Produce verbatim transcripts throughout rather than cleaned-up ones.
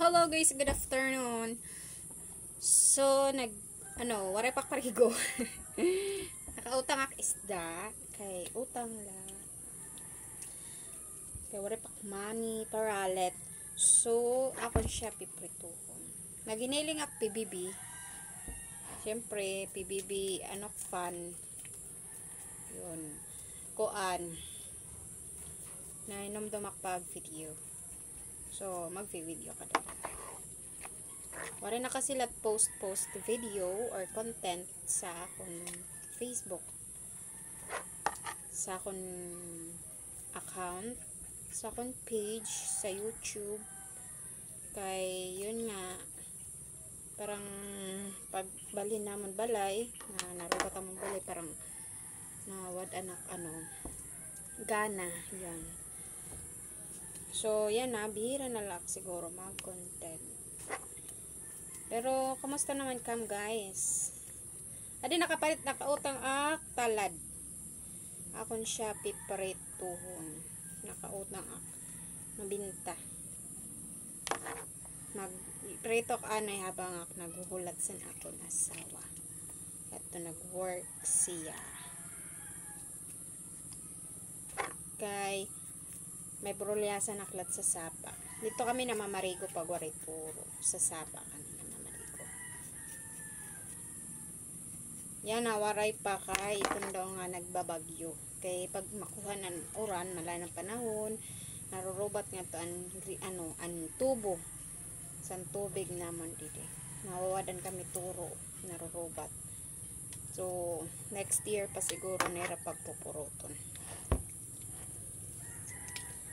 Hello guys, good afternoon. So, nag, ano, waray pa ak parigo. Nakautang ak isda. Kay utang la. Kay waray pa ak money, paralit. So, akon siya piprituhon. Naghiniling ak P B B. Siyempre, P B B, ano, fan. Yun. Kuan. Nahinumdom ak pag-video. So, mag-video ka daw. Waray na kasi la post-post video or content sa akon Facebook. Sa akon account, sa akon page, sa YouTube. Kay, yun nga, parang pagbalhin namon balay, na narubat amon balay, parang nawad-an ak, ano, gana, yan. So, yan na, bihira na la ak siguro mag-content. Pero, kamusta naman kam, guys? Adi, nakapalit, nakautang ak talad. Akon siya piprituhon. Nakautang ak. Mabinta. Magprito ak anay habang ak naghuhulat san akon asawa. Ato nag-work siya. Kay may burulyasan ak lat sa sapa. Dito kami namamarigo pag waray turo. Sa sapa kami namamarigo. Yana, waray pa kay iton daw nga nagbabagyo. Kay pag makuha an uran, malain an panahon, narurubat ngadto an gri-, ano, an tubo. San tubig namon didi. Nawawad-an kami turo, narurubat. So, next year pa siguro nira pagpupuruton.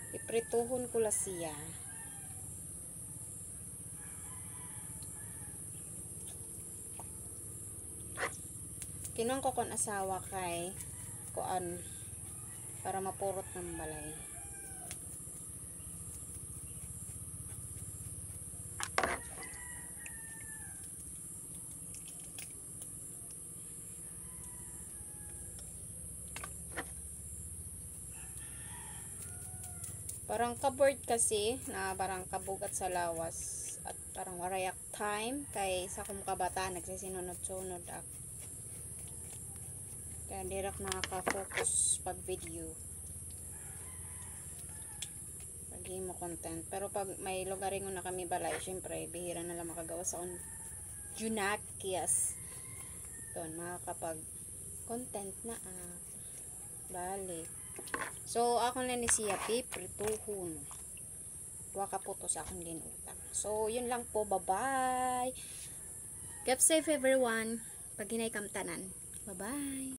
Iprituhon ko la siya. Kinuan ko kon asawa kay kuan para mapurot an balay. Parang ka-bored kasi na parang kabugat sa lawas at parang waray ak time kay sa akon kabataan nagsisinunod-sunod ak. Kaya diri ak nakaka-focus pag video. Paghimo content. Pero pag may lugaringon na kami balay, syempre, bihira na lang makagawas sa akon Junakis. Doon, makakapag-content na ak. Balik. So, akon na ni siya piprituhon. Wa ka putos akon ginutang. So, yun lang po. Bye-bye. Keep safe, everyone. Paghinay kam tanan. Bye-bye.